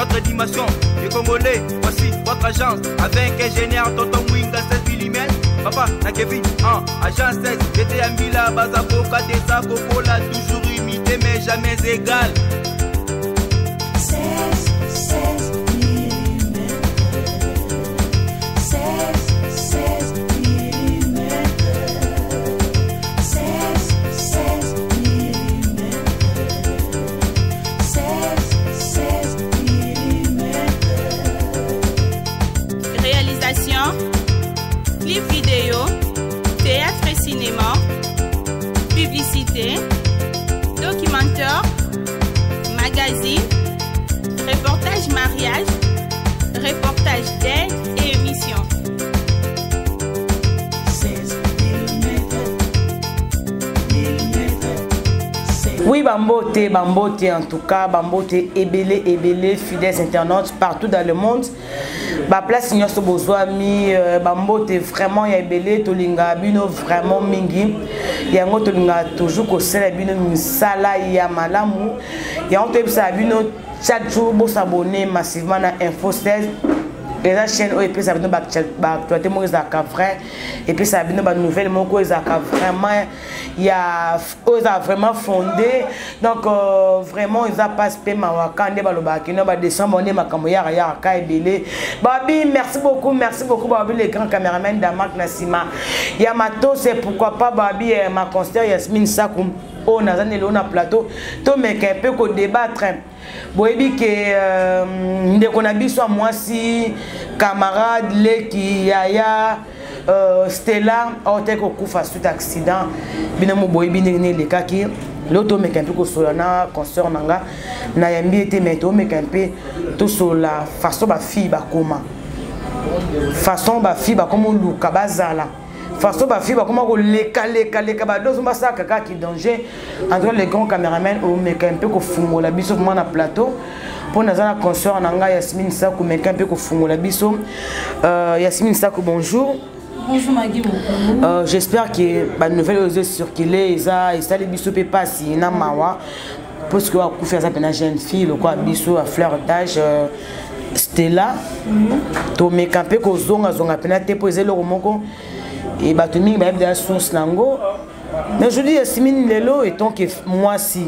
Notre dimension, les Congolais, voici votre agence. Avec ingénieur Tonton Mwinga 16 mm. Papa, na Kevin, en agence 16. J'étais à Mila, Bazaboka, Deza, Kokola, toujours imité mais jamais égal. 16, 16 mm. 16, 16 mm. 16, 16 mm. 16, 16 mm. Réalisation, clip vidéo, théâtre et cinéma, publicité, documentaire, magazine, reportage mariage, reportage d'aide et émission. 16 mm. Mm. Oui, Bambote, Bambote, en tout cas, Bambote, ebele, ebele, fidèles internautes partout dans le monde. Ba place nyonso bozwami, Bambote vraiment ya ebele, tolinga bino vraiment mingi. Yango tolinga toujours kosala bino misala ya malamu. Yango toyebisa bino chaque jour bosabonner massivement na Info 16. Eza chaîne oyo epesaka bino baactualité moko ezalaka vrai, epesaka bino banouvelle moko ezalaka vraiment ya oyo ezalaka vraiment fondé. Donc vraiment eza passe pe mawaka nde balobaka kino ba décembre nde makambo yaka yaka ka ebele. Babi merci beaucoup, merci beaucoup babi les grands caméramans d'Amak na nsima ya matos, et pourquoi pas babi ma conseillère Yasmine Sakou oyo naza lelo na plateau tomeka mpe kodébattre. Boyebi ke ndeko na biso ya mwasi, camarade leki yaya Stella aotaki kokufa suite accident. Bino mo boyebi ndenge nini elekaki. Lelo tomeka mpe kosola na consœur na nga, nayambi ete me tomeka mpe tosola façon bafille bakoma, façon bafille bakoma oluka bazala, façon bafille bakoma kolekalekaleka badozo basalaka kaka ki danger. En tout cas le grand caméraman omeka mpe kofungola biso vraiment na plateau mpo naza na consœur na ngai Yasmine Sakou, meka mpe kofungola biso. Yasmine Sakou, bonjour. Bonjour Magui Mokungu. J'espère que ba nouvelle oyo circuler eza esali biso mpe pasi na mawa parce que akufi aza mpena jeune fille lokola biso ya fleur d'âge, Stella. Tomeka mpe kozongazonga mpena te mpo eza eloko moko e bato mingi bayebi deya source nango. Mais je dis Yasmine, lelo étant que mwasi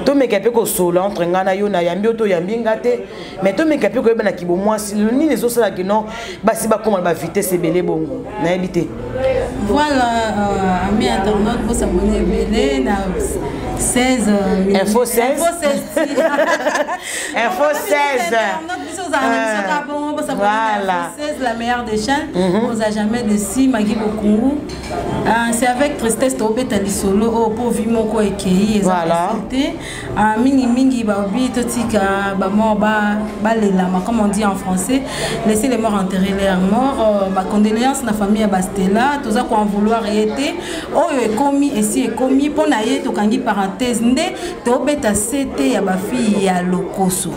tomeka mpe kosola entre ngai na yo, nayambi yo toyambi nga te, mais tomeka mpe koyeba na kibo mwasi lelo nini ezosalaki non basi bakóma na bavitesse ebele bongo, nayebi te. Voilà, amis internautes, vous s'abonner ebele na 16 Info 16. Info 16. Info 16. Voilà. 16, la meilleure des chaînes. On n'a jamais déçu Magui Bokungu. C'est avec tristesse tobeta lisolo oyo po vi moko ekei eza facilité. Mingi mingi babi totika bamort balelama, comme on dit en français, laissez les morts enterrer leurs morts. Bacondoléance na famille ya Bastela, toza koen vouloir ye te. Oyo ekomi esi ekomi mpo na ye, tokangi parenthèse nde tobeta sete ya bafille ya lokoso.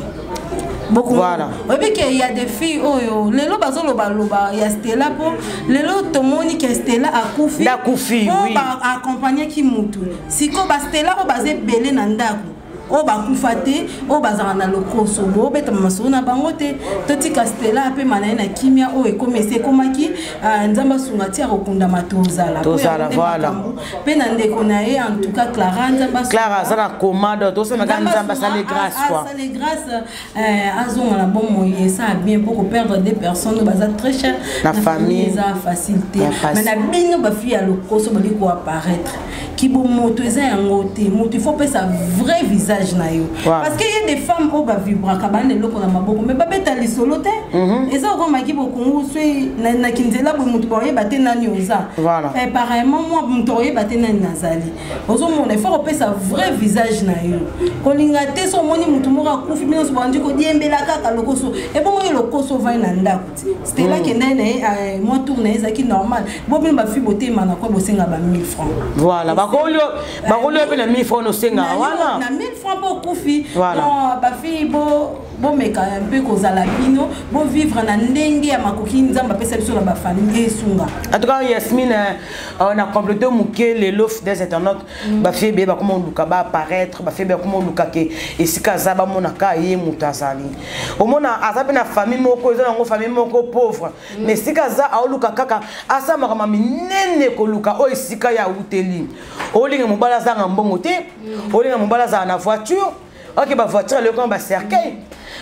Beaucoup. Oyebi ke ya des filles oyo lelo bazolobaloba ya Stella, mpo lelo tomoni ke Stella akufi. Akufi, mpo oui. Baaccompagnaki mutu. Sikoyo bastella oyo baza ebele na ndako oyo bakufa te, oyo bazalaka na lokoso, boobetama masolo na bango te. Totika Stella apema na ye na kimia. Oyo ekomi esi ekomaki, Nzambe asunga ti akokundama, tozala. Tozala, voilà. Mpe na ndeko na ye, en tout cas Clara, Nzambe asunga. Clara aza na coma, donc tosemaka Nzambe asali grâce quoi. Asali grâce, azonga na bomoi, esala bien mpo koperdre des personnes oyo baza très cher na famille eza facile te. Ya facile. Mais na bino bafille ya lokoso bali koapparaître kibomoto eza yango te. Moto il faut pesa vrai visage na yo, parce que ye des femmes oyo bavibraka bana eloko na maboko mais babeta lisolo te. Eza okomaki bokungu so na kinzela boye, moto baoyeba te nani oza. Pareillement moi, moto oyeba te nani nazali. Ozomona, il faut kopesa vrai visage na yo. Kolinga te so omoni motu moko akufi, bino nyonso bandi kodiembela kaka lokoso. Ebongo ye lokoso ovandi na ndako ti Stella kendai na ye, mwa tour na ye ezalaki normal. Bo bino bafi botema na kwa bosenga ba 1000 francs. Voilà, bakoli mpe na 1000 francs nosengaka wana. Na 1000 francs. francs mpo okufi. Voilà. Donc bafille, bomeka mpe kozala bino, bovivre na ndenge ya makoki Nzambe apesa biso na bafamille, esunga. En tout cas, Yasmine, on a complété moke. Lelo, fidèles internautes, bafille ebele bakoma oluka baapparaître, bafille ebele bakoma oluka ke esika aza, bamonaka ye moto azali. Omona aza mpe na famille moko, eza nango famille moko pauvre, mais esika aza, aoluka kaka asala makambo minene, koluka oyo esika ye awuteli. Olinga mobali azanga mbongo te, olinga mobali azala na voiture. Ok, bavoiture eloko, bacercueil,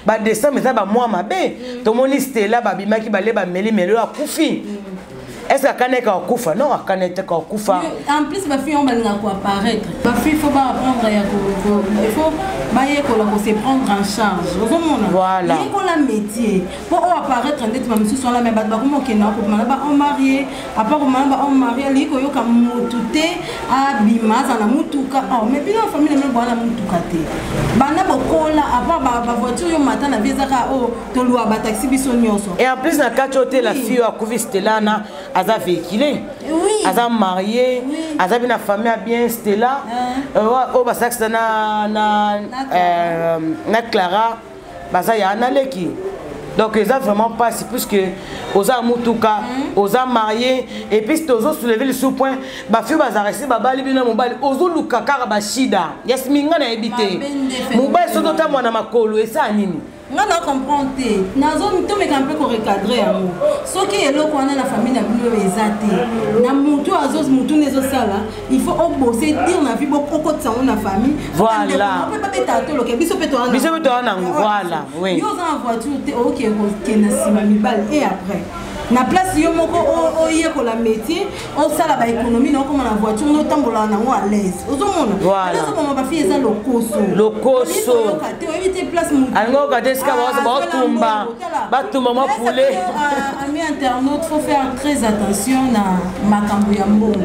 badécembre eza bamwa mabe. Tomoni Stela, babimaki, bale, bameli meli, oyo akufi. Est ce que akana eka akufa? Non, akana ete akufa. En plus, bafille oyo balingaka koapparaître, bafille faut baapprendre ya il faut bayekola kose prendre en charge, ozomona? Voilà. Yekola métier mpo oyo apparaître ndeti bamisusu wana. Me bato bakoma okenda kobima na bahomme marié, à part komana bahomme marié, alingi koyoka motu te, abima, aza na mutuka. Oh, mais bino famille na bino boa na mutuka te, banda bokola, à part bavoiture yo mata na vie, ezaka oyo toluwa bataxi biso nyonso. Et en plus, na kati oyo te, la fille oyo akufi, Stella na aza véhiculé, aza marié, aza mpe na famille ya bien. Stella oyo basalakisa na Clara, baza ya na leki. Donc eza vraiment mpasi, puisque oza mutuka, oza marié, et puis tozosoulever lisusu point: bafille bazalaka esi babali bino mobali, ozoluka kaka bashida. Yasmi, nga nayebi te, mobali soki otambola na makolo, esala nini? Nga na comprendre te. Nazo tomeka mpe korecadrer yango. Soki eloko wana na famille na bino eza te, na mutu azo mutu nde ezosala, il faut obose dire na vie, okotisa yango na famille. Voilà. Mpe babetaka, toloke biso mpe toa. Biso mpe toa nango, voilà, oui. Yo oza na voiture te, okoki kokende nsima mibali. Et après, na place yo moko oyekola métier, osala baéconomie na okoma na voiture nde otambolaka nango à l'aise, ozomona? Voilà. Ozomona, bafille, eza lokoso. Lokoso. Oyoka te, oyebi te place motu. Alingi oyoka te esika baotumba, batumba mwa poulet. Ami internaute, faut faire très attention na makambo ya mbongo.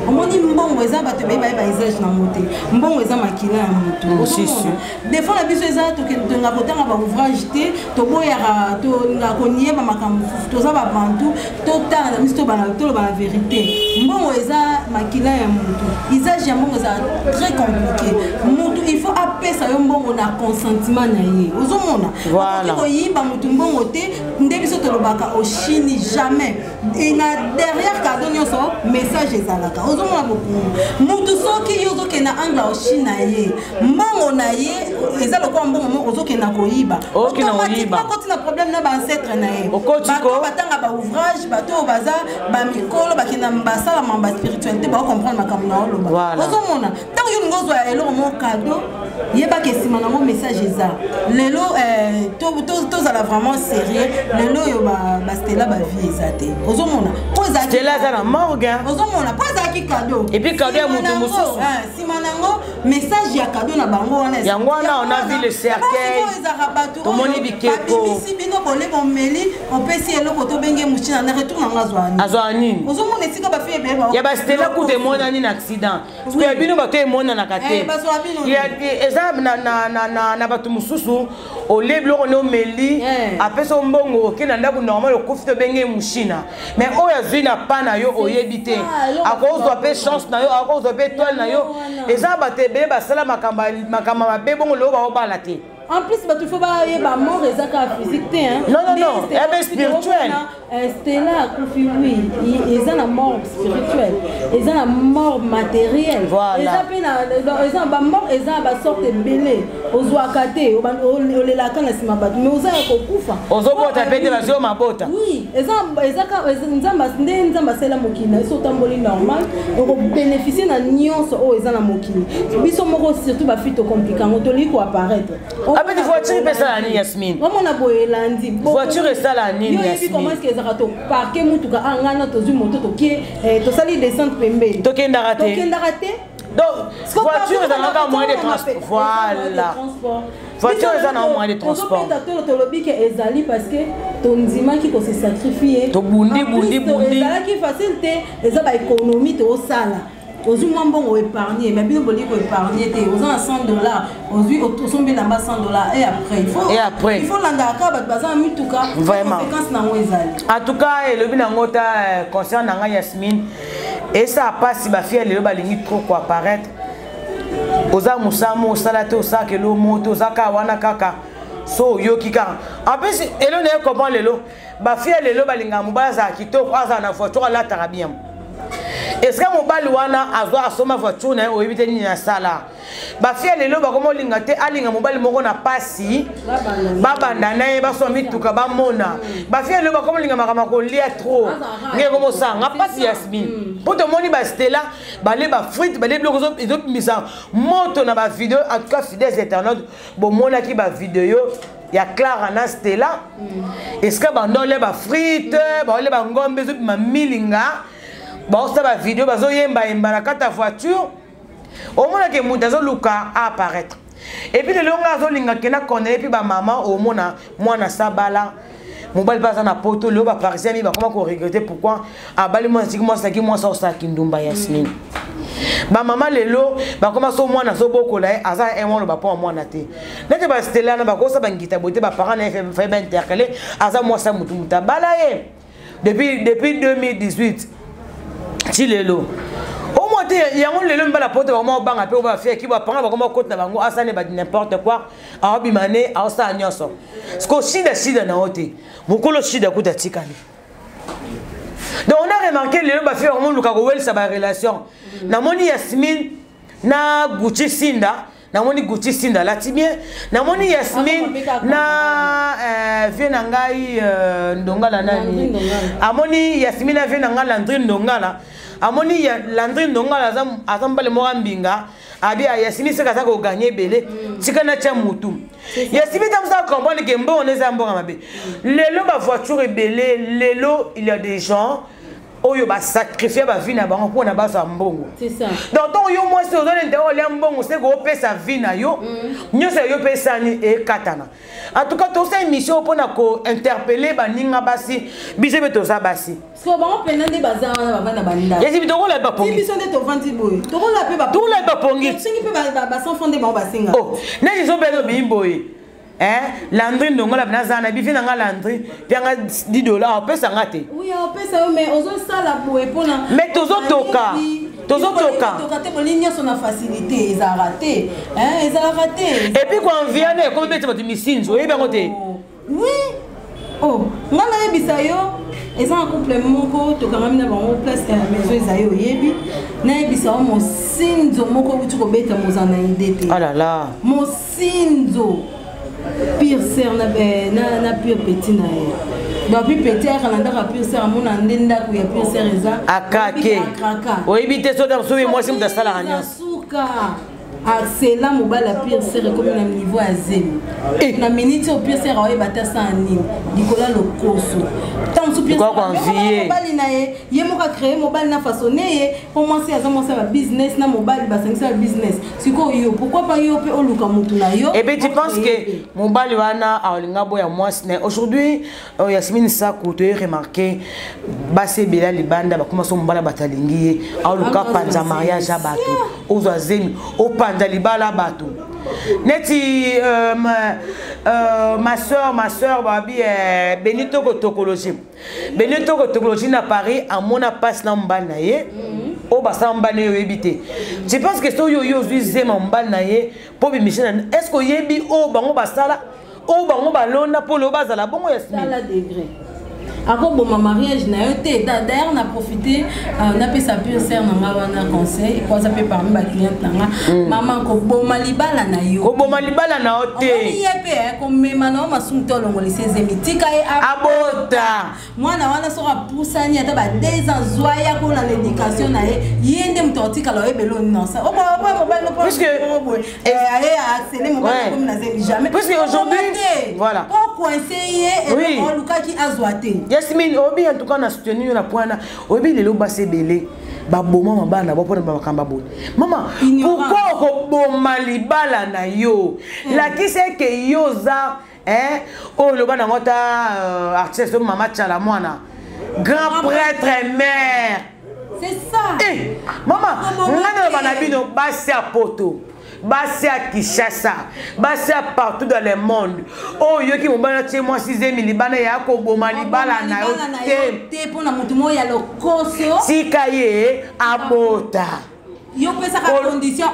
Omoni, mbongo eza, bato ebeye bayeba usage nango te. Mbongo eza makila ya motu. Si, si. Des fois na biso eza tokenga kotanga baouvrage te, toboyaka, tolingaka konieba makambo mosusu. Toza babantu, totala na miso, toloba na vérité. Mbongo eza makila ya motu. Usage ya mbongo eza très compliqué. Motu, il faut apesa yo mbongo na consentement na ye, ozomona? Voilà. Okoki koyiba motu mbongo te. Nde biso tolobaka oshini jamais. E na derrière cadeau nyonso, message ezalaka, ozomona? Bokungu motu, soki yo ozokende na angle oshini na ye mbongo na ye, eza lokola mbongo moko ozokende na koyiba. Okende koyiba. Akoti na problème na baancêtre na ye. Okoti ko- Bato batanga baouvrage, bato oyo baza bamikolo, bakenda basalama baspiritualité, baocomprendre makambo na oloba. Voilà. Ozomona, ntango yo olingi ozwa eloko moko cadeau, yebaka nsima nango message eza. Lelo tozala vraiment sérieux. Lelo oyo bastela, bavie eza te, ozomona? Po ezalaki Stella aza na morgue, hein. Ozomona, po ezalaki cadeau. Et puis cadeau ya Nsima moto nango, mosusu. Nsima nango message ya cadeau na bango wana. Yango wana, on a vu le cercueil. Ezalaka bato Tomoni oyo bikeko. babimisi bino, bole, bomeli, opesi eloko, tobenge mochina na retour nango, azwa nini? Azwa nini? Ozomona esika bafille ebele Ya bastela kuta emonani na accident. Parce ya bino bato emonanaka te. Eh, bazwa bino. Eza na bato mosusu, olie biloko nde omeli, Eh. apesi yo mbongo, okende na ndako normal, okufi, tobenge mushina. Mais oyo azwi na pa na yo, oyebi te. Eloko. Akozwa mpe chance na yo, akozwa mpe étoile na yo. Wana. Eza bato ebele basala makambo makambo mabe bongo, lelo baobala te. En plus, bato faut bayeba, mort eza kaka physique te, hein. Non, non, non, Nde Stella ebe akufi, spirituel. tokomona, Stella akufi, oui, eza na mort spirituelle, eza na mort matérielle. Voilà. Eza mpe na donc, eza bamort, eza na basorte ebele. Ozwaka te, olelaka na nsima bato, mais oza ya kokufa. Ozobota mpe te, bazwi yo mabota. Oui, eza nde Nzambe asala mokili na biso. Otamboli normal, okobénéficie na nyonso oyo eza na mokili. Biso moko, surtout bafille, tocompliquer yango, tolingi koapparaître. Apeti voiture mpe esala nini, Yasmine? Omona boye, elandi. Voiture esala nini, Yo oyebi Yasmine? comment est-ce que ezalaka? Toparke mutuka, a ngai na tozwi moto, tokie, tosali descente pembeni. Tokendaka te. Tokendaka te. Donc voiture ezalaka moyen de transport. Voilà, voiture eza na moyen de transport. Tozobeta tolo, tolobi ke ezali parce que tondimaki kose sacrifier. Tobundi, En plus, bundi, bundi. Ezalaki facile te. Eza baéconomie toosala, ozwi mwa mbongo, oépargne. Mais bino bolingi koépargne te. Oza na 100 $, ozwi, osombi elamba 100 $, et après il faut Et après. il faut landaka kaka bato baza na mituka. Vraiment. Conséquence nango ezali. En tout cas, elobi nango ta concert na ngai, Yasmine, esa mpasi. Bafille lelo balingi trop koapparaître. Oza mosala moko osala te, osalaka eloko moko te, oza kaka wana kaka so oyoki kaka. En plus elo na ye comprend lelo bafille ya lelo balingaka mobali azala kitoko, azala na voiture, alataka bien. Esika mobali wana azwa asomba voiture na ye, oyebi te nini asala. Bafille ya lelo bakoma olinga te, alinga mobali moko na pasi, babanda na ye, basomba mituka, bamona. Bafille ya lelo bakoma olinga makambo ya kolia trop, nge komosanga pasi. Yasmine, mpo tomoni bastela bale bafrite, bale biloko ezobimisa moto na bavideo. En tout cas, fidèles internautes, bomonaki bavideo ya Clara na Stella, esika bandole bafrite, baole bangombe ezobima milinga, baosala bavideo, bazoyembayemba na kati ya voiture. Omonake moto azoluka apparaître. Et puis lelo nga azolinga kenda condamner mpe bamama. Omona mwana sabala mobali mpe aza na poto. Lelo baparisien mingi bakoma koregretter pourquoi abali mwana, siki mwasi aki mwasi aosalaki ndumba. Yasmine, bamama lelo bakoma so mwana azobokola ye, aza un mwana loba mpo ya mwana te. Nete bastela na bakosa bangita boye te, baparent na ye faye baintercale. Aza mwasi ya motu, motu abala ye depuis 2018 ti lelo omwa te. Yango lelo mibala poto bakoma obanga mpe bafia ki bapanga, bakoma okota na bango, asala ne n'importe quoi, aobima ne aosala nyonso. Siko shida shida na yo te, mokolo shida kuta tikali. Donc on a remarqué lelo bafille bakomoluka kowelisa barelation. Namoni Yasmine na Gucci Sinda, namoni Gucci Sinda alati bien, namoni Yasmine na vie na ngai Ndongala nani, amoni Yasmine na vie na ngai Landry Ndongala. Amoni Landry Ndongala aza mobali moko ya mbinga abi Yasmine seka aza koganye ebele, tika natia mutu. Yasmine ntango oza comprendre ke mbongo na eza mbongo mabe. Lelo bavoiture ebele, lelo il y a des gens oyo basacrifie bavie na bango mpona bazwa mbongo. Donc ntongo yo mwasi ozali nte olia mbongo, seke opesa vie na yo nyonso ya yo mpe esani ekatana. En tout cas, tosala émission mpona kointerpeller baninga basi. Biso mpe toza basi. So bango mpenza nde baza wana, bavanda bandako. Yasi tokola bapongi. Biso nde tovandi boye, tokola mpe. Tokola bapongi. Tosengi mpe ba 100 francs nde bango basenga. Oh, neti ezobela obimi boye, hein, Landry Ndongola mpe naza na bifi na nga. Landry mpe nga 10 dollar opesa nga te. Oui, opesa yo, mais ozosala boye mpona Mais tozotoka, tozotoka. Toka te, bolingi nyonso na facilité, ezalaka te, hein, ezalaka te. Et puis koenvier ekomi beti bato misinzo, oyebi yango te. Oui, oh, nga nayebisa yo, eza na couple moko tokangami na bango place ya maison ezali. Oyebi, nayebisa yo, mosinzo moko euti kobeta mozala na ide te. Oh là là. Mosinzo pire sœur na pire petit na ye. Donc pire petit ayaka na ndako ya pire sœur, amona nde ndako ya pire sœur eza akake. Akraka. Oyebi te soki soki mwasi moto asalaka nyonso. Suka asela mobali ya pire sœur ekomi na niveau ya zemi. Eh. Na miniti oyo pire sœur aoyeba te asala nini likolo ya lokoso. Ntango mosusu pire Likolo sœur koenvier. mobali na ye, ye moko acréé mobali na façonne ye mpo mwasi aza mwasi ya babusiness na mobali basangisa ya business. Sikoyo yo, pourquoi pas yo mpe oluka motu na yo? Et puis tu penses ocréer que mobali wana aolinga boya mwasi na ye aujourd'hui? Yasmine Saku, toye remarqué basi ebele ya libanda bakoma so mobali bato alingi ye, aoluka panza mariage ya bato, ozwa zemi, opanza libala ya bato. Neti ma soeur babi Benito Kotokologie, Benito Kotokologie na Paris, amona mpasi na mobali na ye oyo basala mobali na ye. Oyebi te, tu penses que soki oyo ozwi zema mobali na ye mpo bimisi na, est ce que oyebi oyo bango basala, oyo bango balonda mpo lelo bazala bongo, Yasmine? Tala degré akoboma mariage na yo te. D'ailleurs na profite napesa pure sœur na nga wana conseil po aza mpe parmi bacliente na nga. Mama, koboma libala na yo. Koboma libala na yo Omoni te. ye mpe komema na yo masumu te. Olongolisa ezemi, tika ye. Abota. Mwana wana soki apusani ata ba 2 ans, zwa ye akola na éducation na ye. Ye nde moto atikala oyebela oni nosa mobali boye aye asele mobali akomi na zemi, jamais. Puisque aujourd'hui, voilà. Po coince ye eloko olukaki azwa te. Yasmine, oyebi, en tout cas na soutenir yo na point wana. Oyebi, lelo basi ebele baboma mabala na bo mpona makambo boye. Mama, Ignorance. pourquoi okoboma libala na yo? Lakisa eke yo oza, hein, oyo loba nango ta artiste oyo mama Tiala mwana grand prêtre mère. C'est ça. Eh, mama, Koboma ngai naloba na te. bino, basi ya poto, basi ya Kinshasa, basi ya partout dans le monde, oyo oyoki mobali atie mwasi zemi libanda, ya koboma libala na yo te. Te, mpona motu moko ya lokoso. Tika ye abota. Yo opesaka condition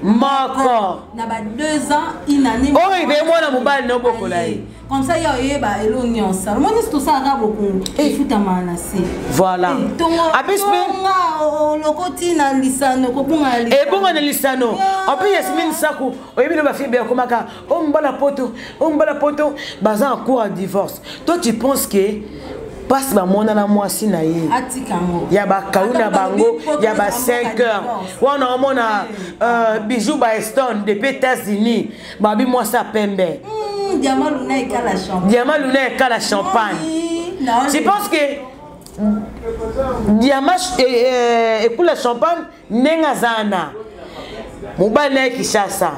moko. Na ba 2 ans, une année. Oyo ebe mwana mobali na obokola ye. Comme ça, ya oyeba elo nyonso. Omoni nyonso tosalaka bokongo efutama na se. Voilà. Apesi mpe olokoti na lisano, kobunga. Ebunga na lisano. En plus, Yasmine Saku, oyebi no bafille bakomaka o mbala poto, o mbala poto, baza en cours ya divorce. Toi, tu penses que mpasi bamona na mwasi na ye ya bakalu na bango ya ba 5 heures wana, omona Bijou Baeston depuis États-Unis, babi mwasi ya pembe. Diamant Luna ekala champagne. Diamant Luna ekala champagne. Tu penses que diamant ekula champagne, ndenge aza na mobali na ye Kinshasa,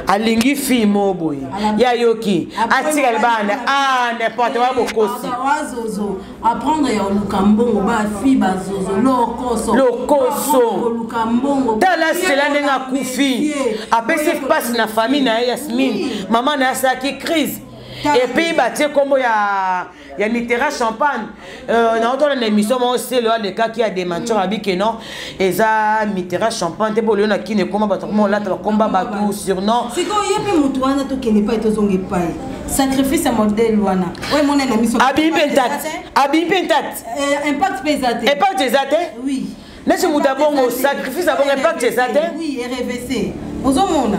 alingi fille mo boye, ye ayoki atikali bana, ah, n'importe wa bokosi. Wazozo apprendre ya oluka mbongo, bafille bazozo lokoso. Lokoso. Koluka mbongo. Tala Sela ndenge akufi, apesi mpasi na famille na ye. Yasmine, mama na ye asalaki crise et puis batie nkombo ya Mitera Champagne. Naotala na émission moko, Selo alekaki ya démentir, abi ke non, eza Mitera Champagne te. Bolio na kini ekoma bato koma olata bakomba bato surnom. Sikoyo ye mpe motu wana, tokende epai, tozonga epai, sacrifice ya modèle wana oyo emona na miso. Abi mpe ntate, abi mpe ntate. Impact mpe eza te. Impact eza te. Oui. Neti moto abongo sacrifice abongo, impact eza te. Oui, RVC ozomona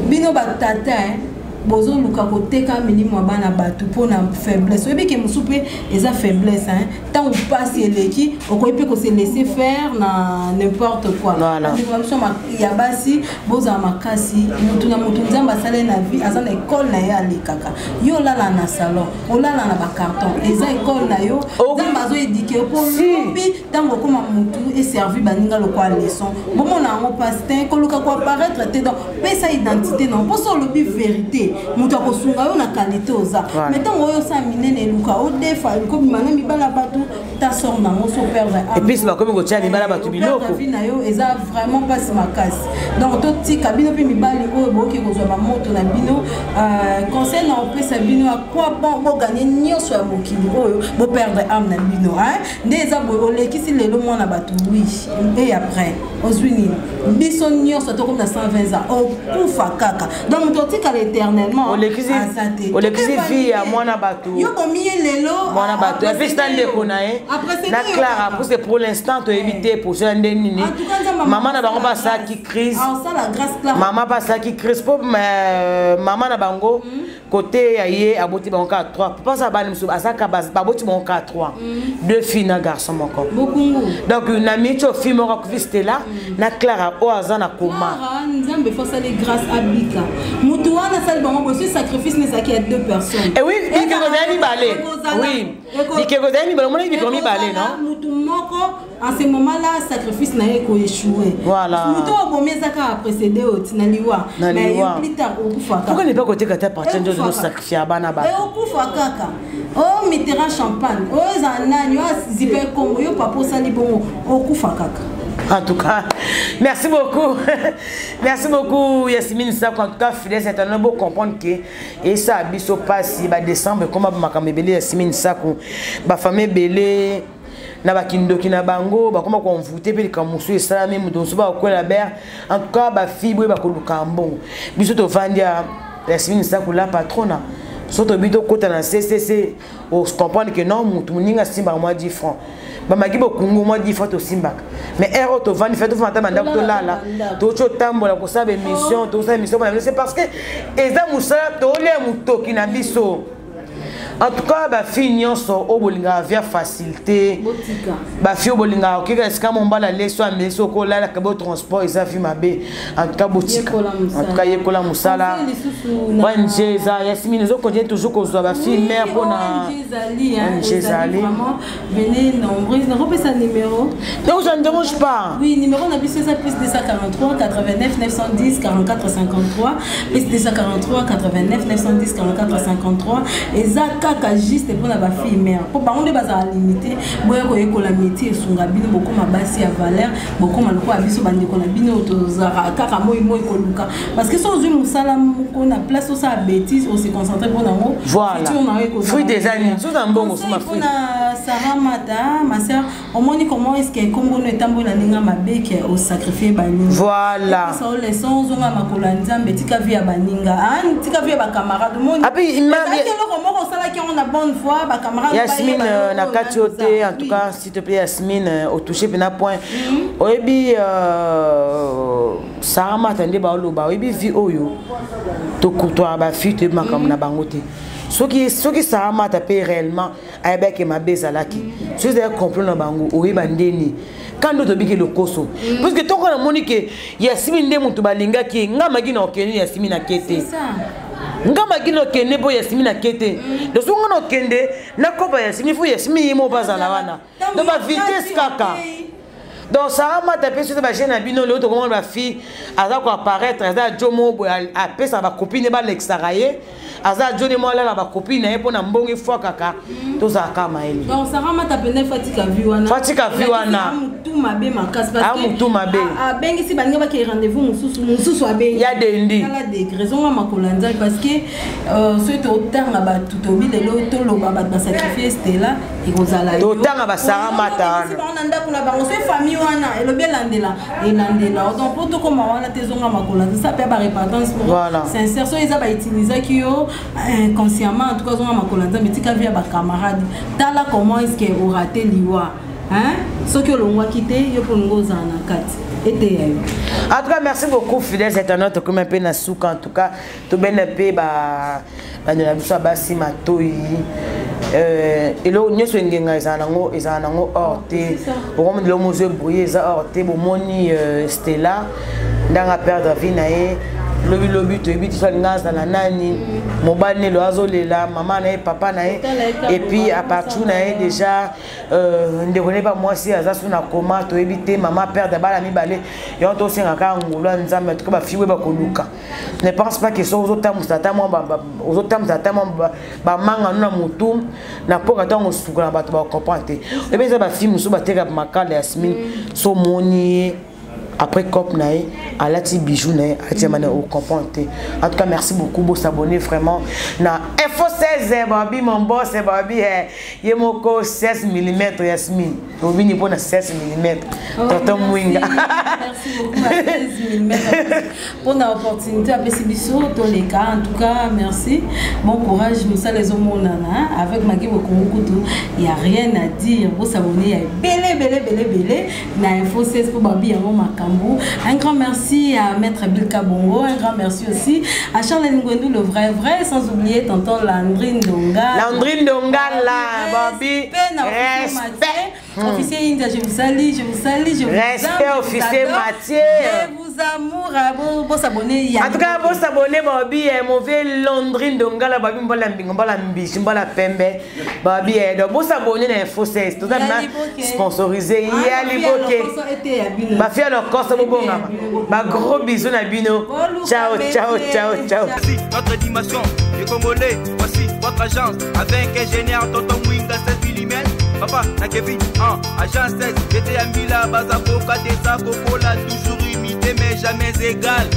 bino batata bozoluka koteka milimo ya bana bato mpona faiblesse. Oyebi ke mosusu mpe eza faiblesse, ntango mpasi eleki, okoki mpe kose laisser faire na n'importe quoi. Bandeko na biso ya basi, bozala makasi. Motu na motu, Nzambe asali na vie, aza na ekole na ye alekaka. Yo olala na salon, olala na bacarton, eza ekole na yo. Nzambe azoéduquer yo mpo lobi ntango okóma motu, eservi baninga lokwa leçon. Bomona yango mpasi te, koluka koapparaître te. Donc pesa identité na mposo, olobi vérité, moto akosunga yo na qualité oza. Mais ntango oyo osala minene, eluka odefa, ekobima na mibala bato, ta sort nango so perdre. Et puis bakomi kotia mibala bato biloko. Vie na yo eza vraiment mpasi makasi. Donc totika bino mpe mibali oyo bokoki kozwa bamoto na bino, conseil na opesa bino: à quoi bon bogagner nyonso ya mokili oyo, boperdre âme na bino? Nde eza boye, olekisi lelo mwana bato, oui, et après ozwi nini? Biso nyonso tokomi na 120 ans, okufa kaka. Donc moto otikala éternellement aza te. Olekisi vie ya mwana bato. Yo bomi ye lelo. Mwana bato apesi na ndeko na ye na Clara, parce que pour l'instant toyebi te position ya nde nini. Mama na bango basalaki crise, mama basalaki crise mpo mama na bango côté ya ye aboti bango kaka 3. Papa aza bana mosusu, azaka baboti bango kaka 3, deux filles na garçon moko. Donc na miti oyo, fille moko akufi, Stella, na Clara oyo aza na koma. Nzambe fo asali grâce, abika motu wana asali bango boye, sacrifice nezalaki ya deux personnes. Eh oui, bikeko ezali mibale. Oui, bikeko ezali mibale, omonaki bikeko mibale, non? Motu moko en ce moment là, sacrifice na ye ekoéchouer. Voilà. Moto oyo bomi eza kaka précédé oyo tina liwa. Na liwa. Plus tard okufa. Pourquoi ne pas koteka te partir nde ozosacrifier bana bato? Okufa kaka. Oyo Mitterrand Champagne, oyo eza nani, oyo azipe Kongo, yo papa osali bongo, okufa kaka. En tout cas, merci beaucoup. Merci beaucoup, Yasmine Sako. En tout cas, fidèle, c'est un beau comprendre que et ça, biso passe, ba décembre, comment makambo ebele, Yasmine Sako, ba famille ebele, na bakindoki na bango bakoma koenvoûter mpe likambo mosusu esalami, moto mosusu bakokwela bere. En tout cas, bafille boye bakoluka mbongo. Biso tovandi ya Yasmine Sako la patrona, so tobi tokɔta na ccc, comprendre que non, motu moninga asimbaka mwa 10 francs, bamaki bokungu mwa 10 francs tosimbaka. Mais heure oyo tovandi fe, tofanda ta bandako, tolala, toki otambola kosala baémission, tokosala émission mpona bino, c'est parce que eza mosala tolia motoki na biso. En tout cas, bafille nyonso oyo bolingaka via facilité, bafille oyo bolingaka okeka esika mombala leso amesi, okolalaka bo transport, eza vie mabe. En tout cas, botika. En tout cas, yekola mosala. ONG eza, Yasmine, ezocontinue toujours kozwa bafille mare mpona ONG ezali. Venez nombreux, nakopesa numéro. Donc ça ne dérange pas. Oui, numéro na biso eza plus 243 89 910 44 53, plus 243 89 910 44 53. Eza Kaka juste mpona bafille mare, mpo bango nde bazala limité. Boya koyekola métier, esunga bino, bokóma basi ya valeur, bokóma lokola biso bandeko na bino tozalaka kaka moi moi koluka, parce que so ozwi mosala moko na place osala bétise, ose concentre mpo nango. Voilà, fruit eza nini? So na mbongo soma fruit. Mpona Sara Mata, ma sœur, omoni comment est ce que kombono etamboli na ndenge mabe ke osacrifie baninga. Voilà. Epesa o leçon, ozonga makolo ya Nzambe, tika vie ya baninga, tika vie ya bacamarade. Omoni Api eloko moko osalaki yango na bonne foi, bacamarade. Yasmine, na kati yo te. En tout cas, s'il te plaît, Yasmine, otouche mpena point. Oyebi Sara Mata nde baoloba, oyebi vie oyo tocourtoir bafille, toyebi makambo na bango te. Soki Sara Mata mpe réellement ayebaki mabe ezalaki, soki ezalaki complot na bango, oyeba ndeni kandi tobiki lokoso, parce que toko namoni ke Yasimi nde moto balingaki. Nga maki na okende, Yasimi na ke te. Nga maki na okende mpo Yasimi na ke te. Donc soki nga na okende nakopa Yasimi, fo Yasimi ye moko bazala wana. Donc bavitesse kaka. Donc Sara Mata mpe soki bajeune na bino lelo tokomona bafille aza koapparaître, aza jo moko boye, apesaka bacopine, balekisaka ye, aza joni mo alala bacopine na ye mpo na mbongo efwa kaka. Tozalaka mayele. Donc Sara Mata pene fatika vi wana. Fatika vi wana. Mutu mabe makasi. Ah, mutu mabe. Abengisi baninga, bakei rendez-vous mosusu, mosusu abengi. Ya dendi. Tala degré, ezonga makolo ya Nzambe, parce que soki totanga bato, tobi lelo toloba bato basacrifie Stela, ekozala. Totanga basara Mata wana. Bango na ndako na bango, so famille wana elobi elandela elandela. Donc mpo tokóma wana te, ezonga makolo ya Nzambe, sa mpe barepentance Voilà. sincère. So eza bautilisaki yo inconsciemment, en tout cas ozonga makolo ya Nzambe, tika vie ya bacamarade. Tala comment est ce que orate liwa, hein? Soki olongwaki te, yo mpo olingi ozala na kati, eteya yo. En tout cas, merci beaucoup, fidèles internautes. Tokomi mpe na suka. En tout cas, tobenda mpe bandeko na biso ya basi matoi. Eloko nyonso engenga ezala nango, ezala nango or te. Okomona eloko mozo ebrouille, eza or te. Bomoni Stella ndanga perdre vie na ye lobilobi, toyebi te so alinga azala nani, mobali nelo azolela mama na ye, papa na ye, et puis apartout na ye déjà ndeko na ye mwasi aza so na koma, toyebi te. Mama perdre bana mibale, yango tosengaka ngolu ya Nzambe. Tuka bafille oyo bakoluka, ne pense pas que so ozotambusa ata mwa ozotambusa ata mwa bamanga no na motu na mpoka, ntango osuka na bato bacomprendre te. Oyebi eza bafille mosusu bateka makala. Yasmine, so omoni ye après cop na ye, alati bijou na ye, alati yamba na ocomprendre te. En tout cas, merci beaucoup. Bosabonner vraiment na Info 16. Babi mon boss, babi ye moko 16 mm. Yasmine, obini mpona 16 mm, tonton Mwinga. Merci beaucoup à 16 mm mpona opportunité apesi biso toleka. En tout cas, merci, bon courage. Mosala ezomonana avec Magi Bokongo kutu, y a rien à dire. Bosabonner ya ebele ebele ebele ebele na Info 16 mpo babi yango makambo. Un grand merci à maître Bilka Bongo, un grand merci aussi à Charles Ngwendu, le vrai vrai, sans oublier tonton Landry Ndonga. Landry Ndongala, babi respect. Officier India, je vous salue, je vous salue, je vous Respect, aime, je vous officier adore. Mathieu. Je vous amour, bon s'abonner. En tout cas, bon s'abonner, babi, mauvais Landry Ndongala, babi mbala mbingo, mbala mbishi, mbala pembe, babi, donc bon s'abonner na Info 16, tout ça sponsorisé, ya liboke. Bafia lokoso bobongama. Ba gros bisous na bino. Ciao, ciao, ciao, ciao. Voici notre dimension du Congolais. Voici votre agence avec ingénieur Tonton Mwinga 16 mm. Papa na Kevin en agence 16. J'étais à Mbila, Bazakoka, Desa, Kokola, toujours imité mais jamais égal.